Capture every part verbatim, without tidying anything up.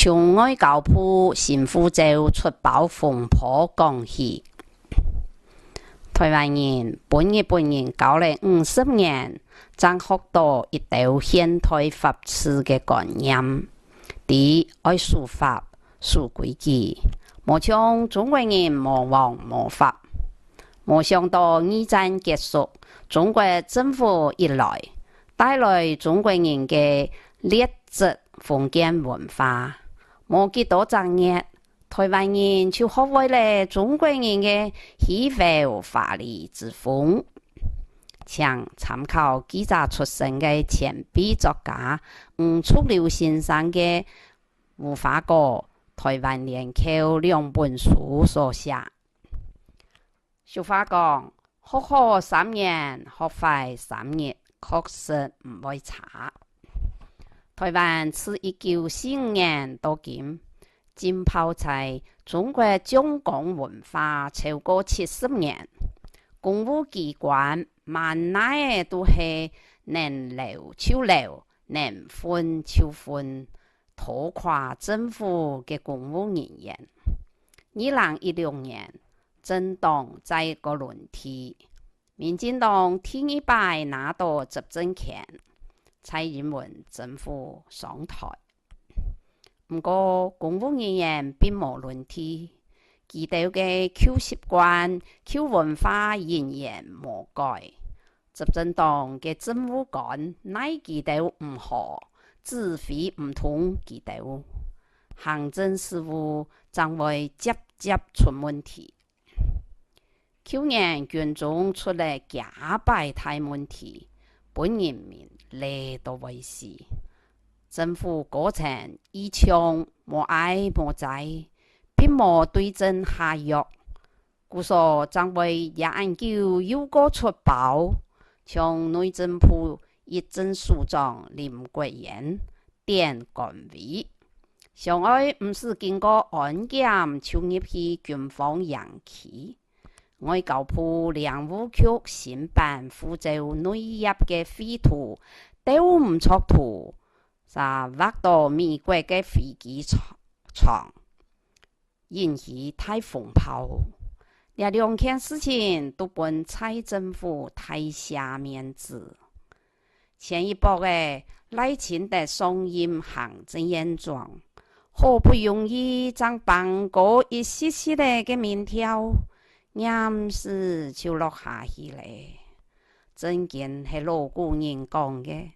從外交部新護照出包風波講起。台灣人分日本人教了五十年，正學到一兜現代法治个觀念，知愛守法、守規矩，無像中國人無王無法。無想到二戰結束，中國政府一來，帶來中國人个劣質封建文化。無幾多隻月，台灣人就學會了中國人个虛浮華麗之風。請參考記者出身个前輩作家吳濁流先生个《無花果》、《台灣聯考》兩本書所寫。俗話講，學好三年，學壞三日，確實毋會差。台灣自一九四五年到今，浸泡在中國將港文化超過七十年，公務機關滿哪仔都係能撈就撈，能訓就訓，拖垮政府个公務人員。二零一六年，政黨再過輪替，民進黨第二擺拿到執政權，蔡英文政府上台。毋過，公務人員並無輪替，佢兜个舊習慣、舊文化仍然無改。執政黨个政務官奈佢兜毋何，指揮毋通佢兜，行政事務正會輒輒出問題。舊年軍中出了幾下擺大問題，分人民累到會死。政府高層異常無愛無齋，並無對症下藥，故所正會這恁久又過出包，像內政部一任署長林國源、 點官位，想愛毋使經過安檢就入去軍方營區。外交部領務局新版護照內頁个繪圖鬥毋著圖，煞畫到美國个飛機場，引起大風暴。這兩件事情都分蔡政府大卸面子。前一駁仔，賴清德上任行政院長，好不容易正挷高一息息仔个民調，黏時就落下去咧。正經係老古人講个，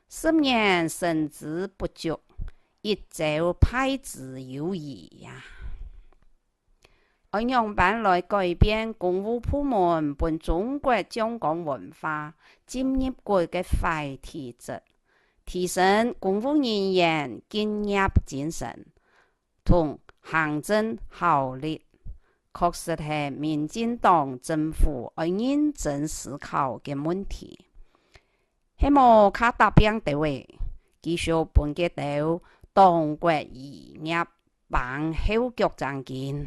十年生枝不足，一朝敗枝有餘呀。 愛仰般來改變公務部門分中國將港文化浸入骨个壞體質，提升公務人員敬業精神同行政效率，確實係民進黨政府愛認真思考个問題。 係無較打拚兜仔，繼續分該兜黨國餘孽挷後腳正緊。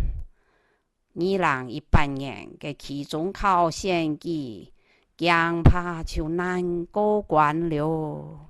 二零一八年个期中考選舉，驚怕就難過關了。